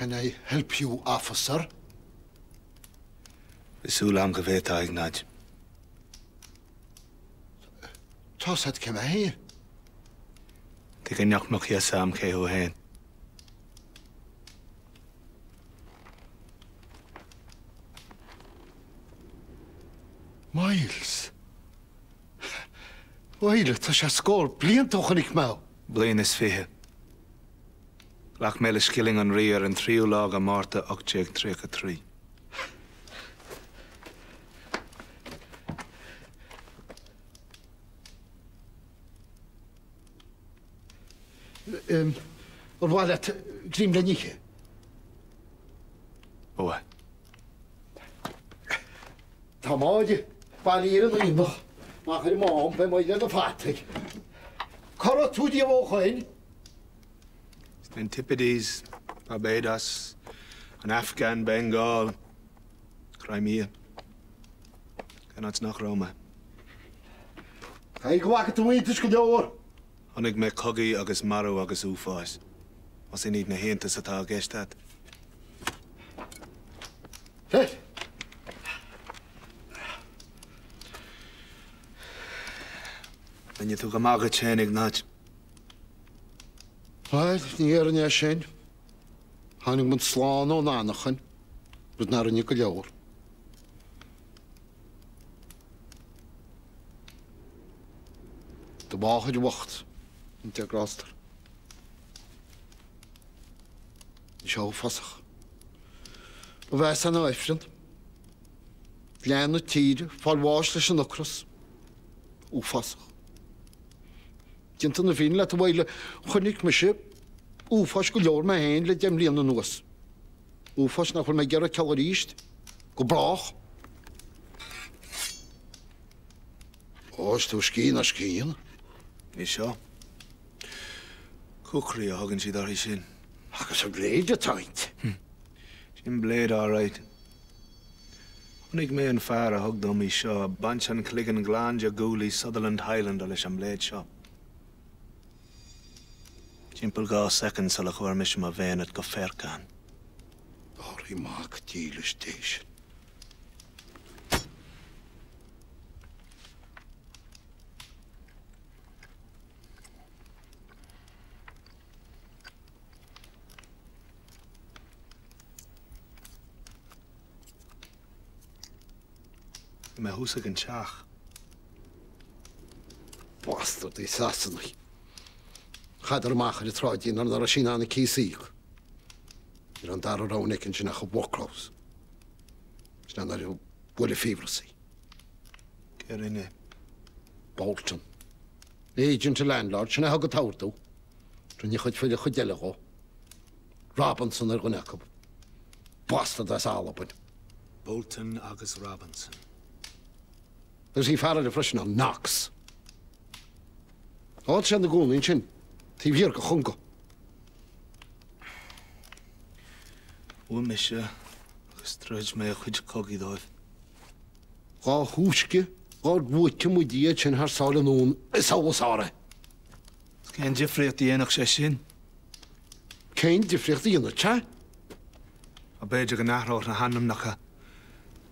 Can I help you, officer? Bhí súil a'm go bhféadfá, a Iognáid. Tá's a'd cé mé fhéin. Tuige nach mbeadh fhios a'm cé thú fhéin? Myles! Bhuel, tá sé scór blianta ó chonaic mé thú. Bliain is fiche. Ghlac mé le scilling an Rí ar an tríú lá de Mhárta 1833. Ar mhaith leat greim le n-ithe? Ba mhaith. Tá Máire bailithe ar an aonach amach ar an mám, beidh moill ar na fataí. Cá raibh tú riamh ó shoin? Sna Antipodes, Barbados, an Afghan, Bengal, Crimea. Cén áit nach raibh mé? Caithfidh go bhfaca tú iontais go leor. Chonaic mé cogaí agus marú agus uafáis. Más in iad na hiontais atá i gceist a't. Soir. Rinne tú go maith dhuit féin, a Iognáid. Bhuel, ní dhéarfainn é sin. Tháinig muid slán ón anachain, rud nach rinne go leor. Do mháthair bhocht, a Dhia grásta. Bhí sé uafásach. Ba mheasa ná Aifreann. Lean na tíre, fáil bháis leis an ocras. Uafásach. Déanta na fírinne leat a Mhaoile, chonaic mise uafáis go leor mé féin le deich mbliana anuas. Uafáis nach bhfuil mé ag iarraidh a fheiceáil arís. Go brách. Ó, is tú scíth ná scian. Í seo. Kukri a thugann siad uirthi sin. Agus an bléid atá inti. Sin bléid alright. Chonaic mé an fear a thug dom í seo ag baint an chloigeann glan de ghoulaí Sutherland Highlander leis an mbléid seo. Timpeall 2 soicind sula chuir mise mo bhayonet go faireachán. Dáirí mac dílis Dé sin. Bhí mé thuas ag an teach. Bastardaí Sasanaigh. Chaitheadar amach ar an tsráid í nuair nach raibh sí in ann a cíos a íoc. Ní raibh an dara rogha aici ansin ach an workhouse. Sin é nuair a bhuail an fiabhras í. Cé a rinne? Bolton. Agent an landlord, sin é a thug an t-ordú. Rinne a chuid fir an chuid eile dhó. Robinson ar dhuine acu. Bastard as Albain. Bolton agus Robinson. Agus bhí fear eile freisin ann, Knox. Tá sé ina gcónaí ansin, taobh thiar de Chonga. Bhuaigh mise agus throid mé a chuid cogaí dóibh. Dhá thúisce dhár bhuaite muid iad sin thar sáile anonn is abhus áraidh. Is cén difríocht a dhéanfadh sé sin? Cén difríocht a dhéanfadh sé? Á b'fhéidir go n-athródh na hainmneacha,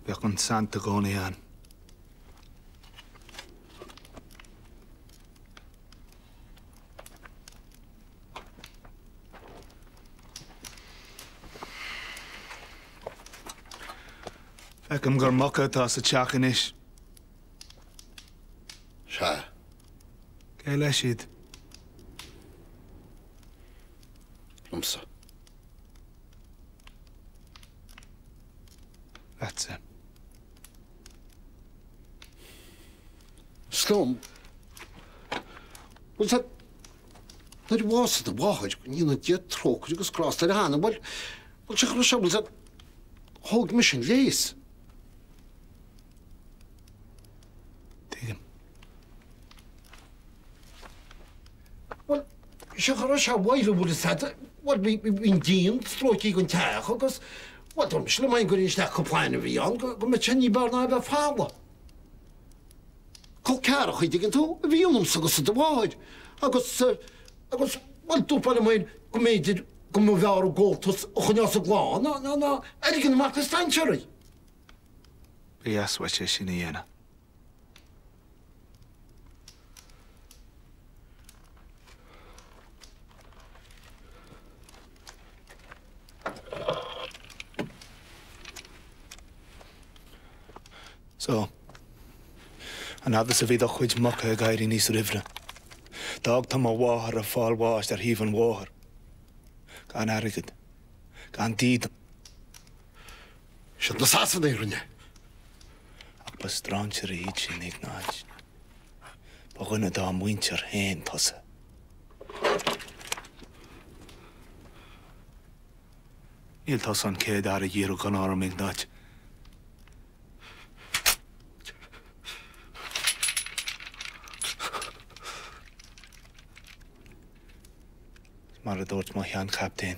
bheadh an tsaint i gcónaí ann. Feicim gur muca atá sa teach anois. Sea. Cé leis iad? Liomsa. Leatsa. Is liom. Bhuel, tá. Nuair a bhásaigh do mháthair, go ndéana Dia trócaire agus grásta ar a hanam, bhuel, bhuel, sé chur seo, bhuel, tá, thóg mise an léas. Tuigim. Bhuel, sé chur seo, bhuel, bhuel, is ea, bhuel, bhí, bhí an díon stróicthe den teach agus, bhuel, dúirt mise liom féin go isteach cúpla ainmhí ann go, go mbeadh sé ní b'fhearr ná a bheith folamh. Col ceathracha, an dtuigeann tú, a bhí ionamsa agus i do mháthair agus, agus, bhuel, dúirt mé liom féin go mb'fhéidir. go mb'fhearr an gabháltas a choinneáil sa gclann ná a ligean amach do strainséirí. Ba dheas uait é sin a dhéanamh. So, an fhad is a bhí do chuid muca ag éirí níos raimhre, d'fhág tú mo mháthair ag fáil bháis ar thaobh an bhóthair, gan airgead, gan dídean. Siad na Sasanaigh a rinne é. Ach ba strainséirí iad sin, Iognáid. Ba dhuine dá muintir féin tusa. Níl tusa an chéad fhear a dhírigh gunna orm, Iognáid. Mar a dúirt mo sheanchaptaen,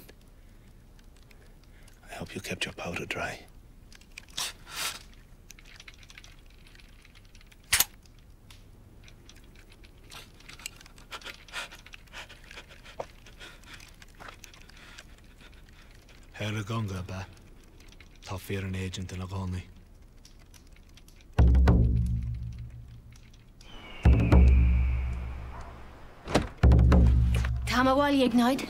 I hope you kept your powder dry. Ar an gConga, ab ea? Tá fir an agent ina gcónaí. Táim abhaile, a Iognáid.